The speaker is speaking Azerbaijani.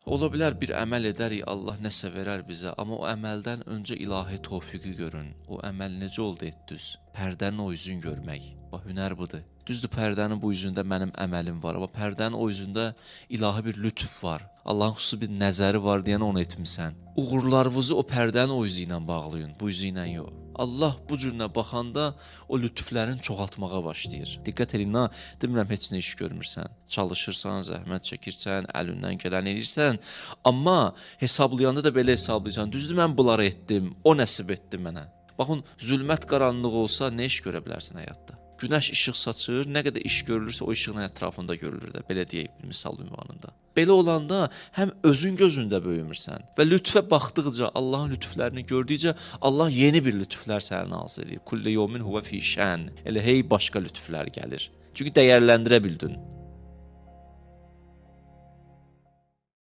Ola bilər bir əməl edərik, Allah nəsə verər bizə, amma o əməldən öncə ilahi tövfiqi görün. O əməl necə oldu etdiniz? Pərdənin o üzünü görmək. Bax, hünər budur. Düzdür, pərdənin bu üzündə mənim əməlim var, amma pərdənin o üzündə ilahi bir lütf var. Allahın xüsusi bir nəzəri var deyən onu etmisən. Uğurlarınızı o pərdənin o üzü ilə bağlayın, bu üzü ilə yox. Allah bu cürünə baxanda o lütflərin çoxaltmağa başlayır. Diqqət edin, ha, demirəm heç nə iş görmürsən. Çalışırsan, zəhmət çəkirsən, əlindən gələni edirsən, amma hesablayanda da belə hesablayırsan. Düzdür, mən bunları etdim, o nəsib etdi mənə. Baxın, zülmət qaranlıq olsa nə iş görə bilərsən həyatda? Günəş işıq saçır, nə qədər iş görülürsə o işığın ətrafında görülür də, belə deyək bir misal ünvanında. Belə olanda həm özün gözündə böyümürsən və lütfə baxdıqca, Allahın lütflərini gördükcə Allah yeni bir lütflər sənə nazil edir. Kullu yevmin huve fi şən. Elə hey başqa lütflər gəlir. Çünki dəyərləndirə bildin.